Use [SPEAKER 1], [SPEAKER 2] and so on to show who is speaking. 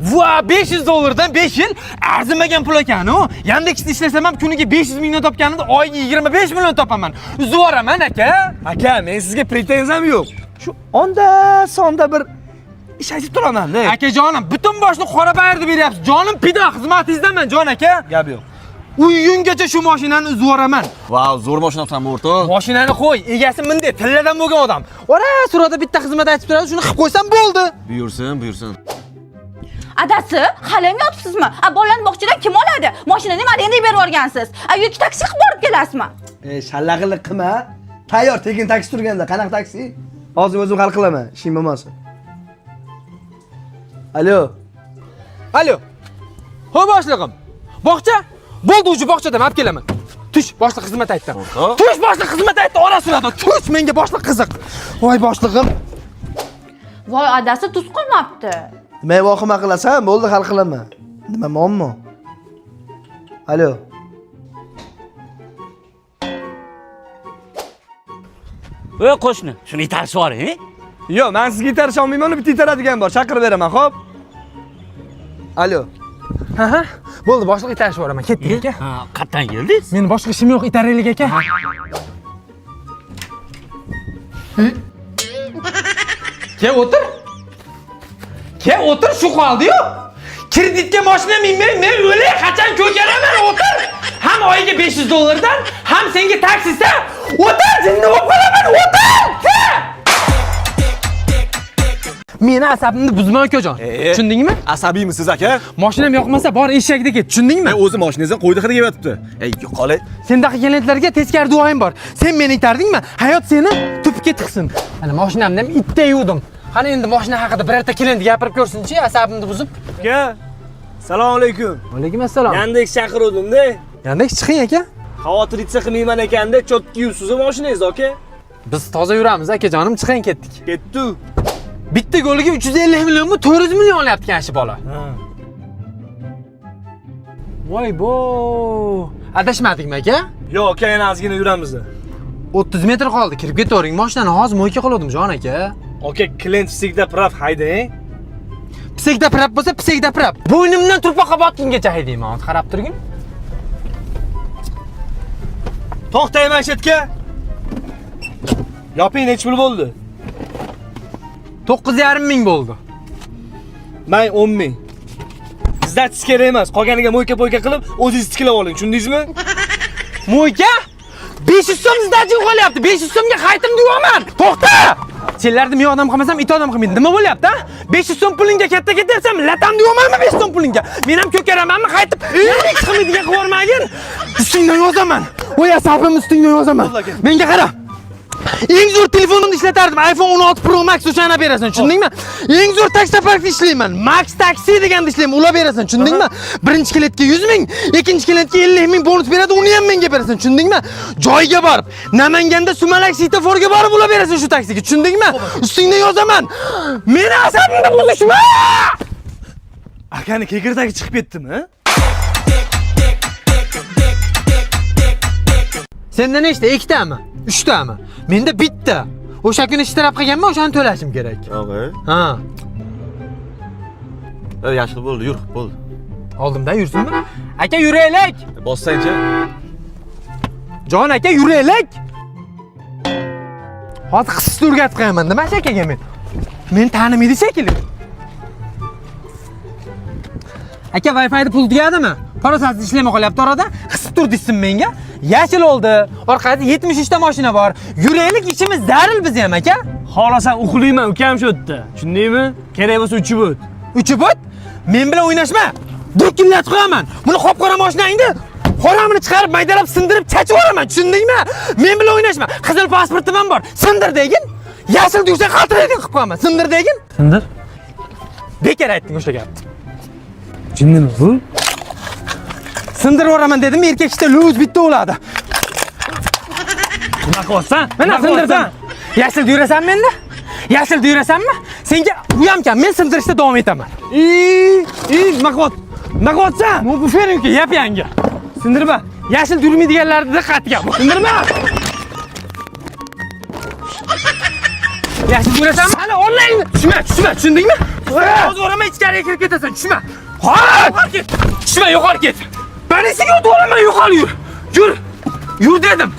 [SPEAKER 1] Va 500 dollardan 5 yil arzimagan pul ekan u. Yandexda ishlasam ham kuniga 500 mingdan topganimda oyiga 25 million topaman. Uzib yuboraman aka.
[SPEAKER 2] Aka, men sizga pretenziyam yo'q. Shu onda sonda bir ish aytib turaman-da.
[SPEAKER 1] Akajonim, butun boshni qora bayirdi beryapsiz. Jonim pido, xizmatingizdaman jon aka.
[SPEAKER 2] Gap yo'q.
[SPEAKER 1] Uygungacha shu mashinani uzib yuboraman.
[SPEAKER 3] Vau, zo'r mashina olibsan bu o'rtoq.
[SPEAKER 1] Mashinani qo'y, egasi bunday tilladan bo'lgan odam. Ora surada bitta xizmat aytib turadi, shuni qilib qo'ysam bo'ldi.
[SPEAKER 3] Buyursin, buyursin.
[SPEAKER 4] Adasi, haliyam yotibsizmi? A bolalarni bog'chadan kim oladi? Mashinani nimani endi berib yuborgansiz? A yoki taksi qilib borib kelasizmi?
[SPEAKER 5] E, shallag'inlik qilma. Tayyor tekin taksi turganda qanaqa taksi? Hozir o'zim hal qilaman, ishing bo'lmasa. Alo.
[SPEAKER 1] Alo. Ho'y boshlig'im. Bog'cha? Bo'ldi, uji bog'chadan olib kelaman. Tush, boshliq xizmat aytdi.
[SPEAKER 3] O'rtoq.
[SPEAKER 1] Tush, boshliq xizmat aytdi, ora surada. Tush, menga boshliq qiziq. Voy boshlig'im.
[SPEAKER 4] Voy adasi tuz qolmabdi.
[SPEAKER 5] Nima vahima qilasan? Bo'ldi, hal qilaman. Nima muammo? Alo.
[SPEAKER 6] Ey qo'shni, shuni itarishib yuboring.
[SPEAKER 2] Yo'q, men sizga itarisha olmayman, bitta itaradigan bor, chaqirib beraman, xo'p?
[SPEAKER 5] Alo.
[SPEAKER 1] Ha ha. Bo'ldi, boshliq itarishib yuboraman. Ketdik aka.
[SPEAKER 6] Ha, qayerdan keldingiz?
[SPEAKER 1] Meni boshqa ishim yo'q, itaraylik aka. Kel o'tir. Kel o'tir, shu qoldi-yu. Kreditga mashina minmay, men o'lay, qachon ko'karaman, o'tir. Ham oyiga 500 dollardan, ham senga taksista. O'tir, jinni bo'lib qolaman, o'tir. Ke! Meni asabimni buzma ukajon. Tushundingmi?
[SPEAKER 3] Asabiymisiz aka?
[SPEAKER 1] Mashinam yoqmasa bor eshakda ket, tushundingmi?
[SPEAKER 3] O'zi mashinangizdan qo'ydi hidi kelyapti. Ey, yo'qol.
[SPEAKER 1] Sendaqa klientlarga teskari duoyim bor. Sen meni itardingmi? Hayot seni tupga tiqsin. Mana mashinamni ham itday yuvdim. Qani endi mashina haqida birorta klient gapirib ko'rsinchi, asabimni buzib.
[SPEAKER 2] Aka, assalomu alaykum.
[SPEAKER 1] Alaykum assalom.
[SPEAKER 2] Yandex chaqiruvdim-da.
[SPEAKER 1] Yandex chiqing aka.
[SPEAKER 2] Xavotiritsa qilmayman ekanda, chotki yuvsiz mashinangiz, aka.
[SPEAKER 1] Biz toza yuramiz akajonim, chiqing ketdik.
[SPEAKER 2] Ketdi.
[SPEAKER 1] Bitta goliga 350 millionmi, 400 million olyapti ekan shu bola. Voy bo. Adashmadikmi aka?
[SPEAKER 2] Yo'q, aka, yana ozgina yuramiz.
[SPEAKER 1] 30 metr qoldi. Kirib ketavering mashinani. Hozir moyka qiluvdim jon aka.
[SPEAKER 2] Aka, klient всегда прав, haydang.
[SPEAKER 1] Psegda prap bo'lsa, psegda prap. Bo'ynimdan turpoqqa botgungacha haydayman. Hozir qarab turgin.
[SPEAKER 2] To'xtayman shu yerga. Yoping, nechi pul bo'ldi?
[SPEAKER 1] 9,5 ming bo'ldi.
[SPEAKER 2] Men 10 ming. Izdatish kerak emas. Qolganiga mo'yka-po'yka qilib, o'zingiz tiklab oling, tushundingizmi?
[SPEAKER 1] Mo'yka 500 so'm izdaching qolyapti. 500 so'mga qaytim deyaman. To'xta! Senlarni men odam qilmasam, it odam qilmaydi. Nima bo'lyapti, ha? 500 so'm pulingga katta ketyapsan, latam deyamanmi 500 so'm pulingga? Men ham ko'karamanmi qaytib? Hech qilmaydigan qilib yubormagin. Ustingdan yozaman. Voy asabim ustingdan yozaman. Menga qara. Eng zo'r telefonimni ishlatardim. iPhone 16 Pro Max o'shani berasan, tushundingmi? Eng zo'r taksoparkda ishlayman. Max Taxi deganda ishlayman, ular berasan, tushundingmi? Birinchi klientga 100 ming, ikkinchi klientga 50 ming bonus beradi, uni ham menga berasan, tushundingmi? Joyiga borib, Namanganda Sumalak svetoforga borib ular berasan shu taksiga, tushundingmi? Ustingdan yozaman. Meni asabimni buzishma!
[SPEAKER 2] Akani kekirdagi chiqib ketdimi?
[SPEAKER 1] Senda nechta? Ikkitami? Uchtami? Menda bitta. O'sha kuni ishtirab qilganman, o'shani to'lashim kerak.
[SPEAKER 3] Yo'q,
[SPEAKER 1] Ha.
[SPEAKER 3] ey. Yashil bo'ldi, yur, bo'ldi.
[SPEAKER 1] Oldimdan yursinmi? Aka yuraylik.
[SPEAKER 3] Bossangchi.
[SPEAKER 1] Jon aka yuraylik. Hozir qisishni o'rgatib qo'yaman. Nima shu akaga men? Meni tanimaydi shekilli. Aka Wi-Fi'ni pul tugadimi? Farosatli ishlamay qolyapti orada. Qisib tur desin menga. Yashil oldi. Orqada 73 ta mashina bor. Yuraylik, ishimiz zaril biz ham aka.
[SPEAKER 2] Xohlasam uxlayman ukam shu yerda. Tushundingmi? Kerak bo'lsa uchib o't.
[SPEAKER 1] Uchib o't. Men bilan o'ynashma. Do'killatib qo'yaman. Buni qop-qora mashinangni xoramini chiqarib, maydalab sindirib chachib yuboraman, tushundingmi? Men bilan o'ynashma. Qizil pasportim ham bor. Sindir degin. Yashil desa qaltiraydigan qilib qo'yaman. Sindir degin.
[SPEAKER 2] Sindir.
[SPEAKER 1] Bekor aytding o'sha gapni.
[SPEAKER 2] Jinnimi bu?
[SPEAKER 1] Sindirib yuboraman dedim, erkak ishda luz bitta bo'ladi.
[SPEAKER 2] Nima qilyapsan?
[SPEAKER 1] Mana sindirdim. Yashil yurasanmi endi? Yashil yurasanmi? Senga bu ham kam, men sindirishda davom etaman.
[SPEAKER 2] I, i, nima qilyapsan? Nima qilyapsan?
[SPEAKER 1] Bu buferimki yap-yangi.
[SPEAKER 2] Sindirma.
[SPEAKER 1] Yashil yurmaydiganlarni diqqatiga.
[SPEAKER 2] Sindirma.
[SPEAKER 1] Yashil yurasanmi? Hali onlayn tushma, tushma, tushundingmi? Hozir uraman, ichkariga kirib ketasan, tushma. Yo'qol ket. Tushma, yo'qol ket. Polisiyaga o'tib olaman, yo'qol yur. Yur. Yur dedim.